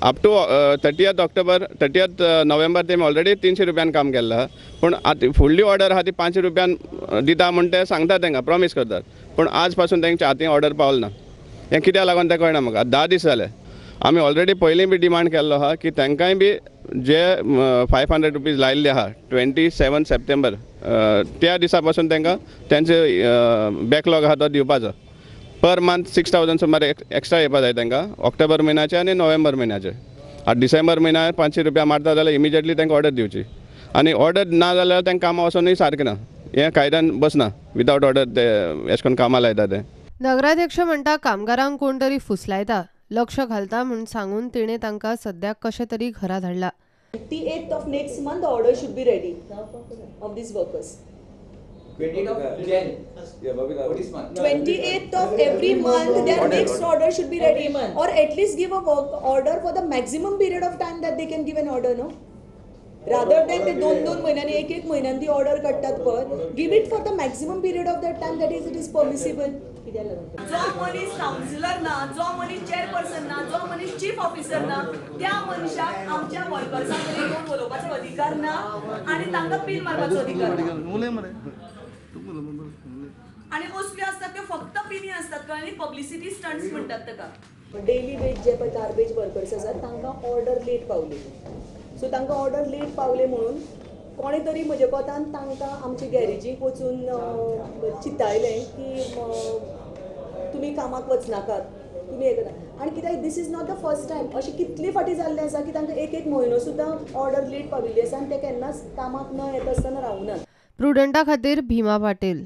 Up to 30th October 30th November तेमी already 300 रुपयान काम केल्लें आहा. पूण आतां फुडली ऑर्डर आहा ती 500 रुपयान दिता म्हण ते सांगतात, तांकां प्रॉमीस करतात, पूण आज पासून तेंच्या हातीन ऑर्डर पावल ना. हें कित्याक लागून तें कळना म्हाका. 10 दीस जाले. आमी ऑलरेडी पयलीं बी डिमांड केल्लो आहा की तांकांय बी जे 500 रुपीज लायिल्ले आहा 27 सप्टेंबर त्या दिसा पासून तांकां तेंचे बॅकलॉग आहा तो दिवपाचो. पर मंथ 6000 सुमार एक्स्ट्रा येवपा जाय तांकां ऑक्टोबर म्हयन्याचे आनी नोव्हेंबर म्हयन्याचे. आतां डिसेंबर म्हयन्याक 500 रुपया मारता जाल्यार इमिजिएटली तांकां ऑर्डर दिवची, आनी ऑर्डर ना जाल्यार तांकां कामां वचोनूय सारकें ना. हें कायद्यान बसना विदावट ऑर्डर ते एशें करून कामां लायता ते. नगराध्यक्ष म्हणटा कामगारांक कोण तरी फुसलायता, लक्ष घालता म्हूण सांगून तिणें तांकां सद्याक कशें तरी घरा धाडला. 28th of next month the order should be ready of these workers. 28th of Jan. 28th of every month their next order should be ready, or at least give a work order for the maximum period of time that they can give an order, no? Rather than ते 2-2 म्हयन्यांनी 1-1 म्हयन्यान ती order काडटात पळय, give it for the maximum period of that time that is it is permissible. जो मनीस councillor ना, जो मनीस चेअरपर्सन ना, जो मनीस चीफ ऑफिसर ना, त्या मनशाक आमच्या वर्कर्सां कडेन येवन उलोवपाचो अधिकार ना आनी तांकां पील मारपाचो अधिकार ना. आनी असल्यो आसतात त्यो फक्त पिनी आसतात, कळ्ळें? पब्लिसिटी स्टंट्स म्हणटात ताका. डेली वेज जे पळय गार्बेज वर्कर्स आसात तांकां ऑर्डर लेट पावली. सो तांकां ऑर्डर लेट पावले म्हणून कोणें तरी म्हज्या कोतान तांकां आमचे गॅरेजीक वचून चिंतायलें की तुमी कामाक वचनाकात, तुमी हें करात. आनी कित्याक this is not the first time, अशें कितले फावटी जाल्लें आसा की तांकां 1-1 म्हयनो सुद्दां ऑर्डर लेट पाविल्ली आसा आनी ते केन्नाच कामाक न येता आसतना रावनात. प्रुडंटा खातीर भीमा पाटील.